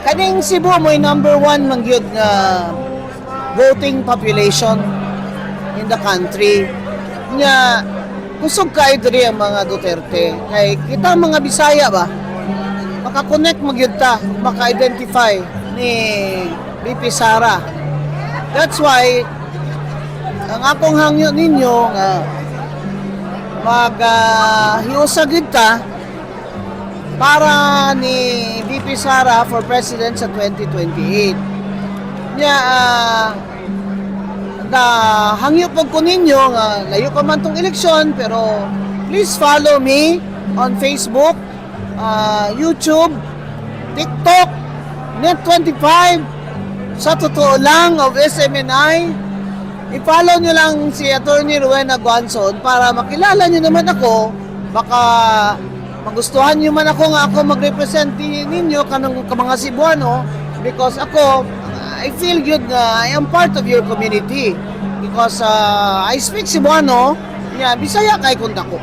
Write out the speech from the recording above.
Kaning Cebu mo'y number one man gyud nga voting population in the country. Nya kusog kayo diri ang mga Duterte kay kita mga Bisaya ba, maka-connect magyud ta, maka-identify ni VP Sara. That's why ang akong hangyo ninyo nga mag hiusa gyud ta para ni VP Sara for president sa 2028. Nya ga hangyo pud ko ninyo nga layo pa man tong eleksyon, pero please follow me on Facebook, YouTube, TikTok, Net25, Sa Totoo Lang of SMNI. I-follow nyo lang si Attorney Rowena Guanzon para makilala nyo naman ako. Baka magustuhan nyo man ako nga ako mag-represent ninyo kanang ka mga Cebuano because ako, I feel good nga I am part of your community because I speak Cebuano, yeah, Bisaya kay kung dako.